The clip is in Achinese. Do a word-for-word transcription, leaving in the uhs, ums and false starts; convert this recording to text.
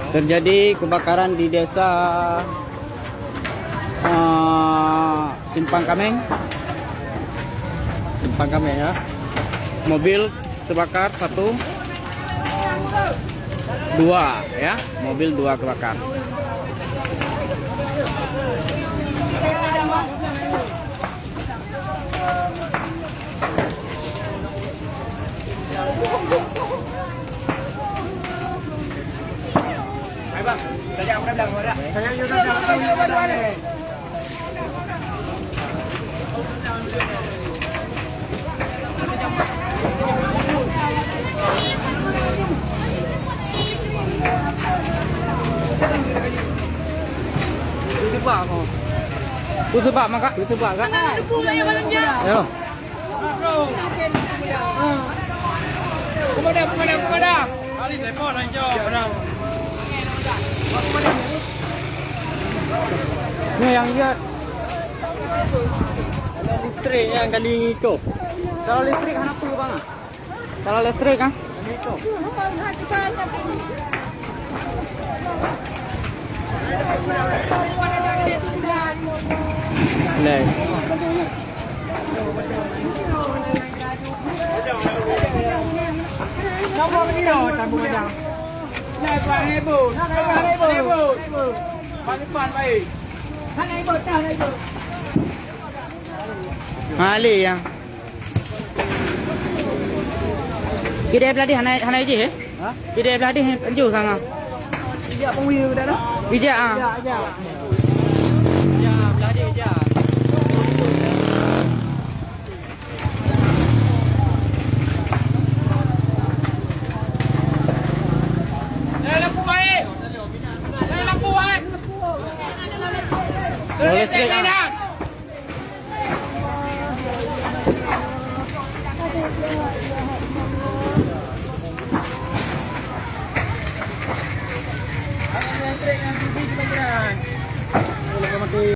Terjadi kebakaran di desa, ah, Simpang Kameng. Simpang Kameng, ya. Mobil terbakar satu, dua, ya. Mobil dua kebakar. Peue seubab maka? Peue seubab, Kak? Yo. Ni nyang jeuet. Listrik nyang kali iko. Kalau listrik hana peue bang ah. Kalau listrik kan? Leh. Hali ya. Kidai beladih hana, hana ijih, eh? Ha? Kidai beladih, eh, ju sama. Ijak pengwi dah. Ijak, ah. Ijak, ijak. Ijak, beladih ijak. Eh, lampu air. Eh, lampu air. Oh, listrik, ah.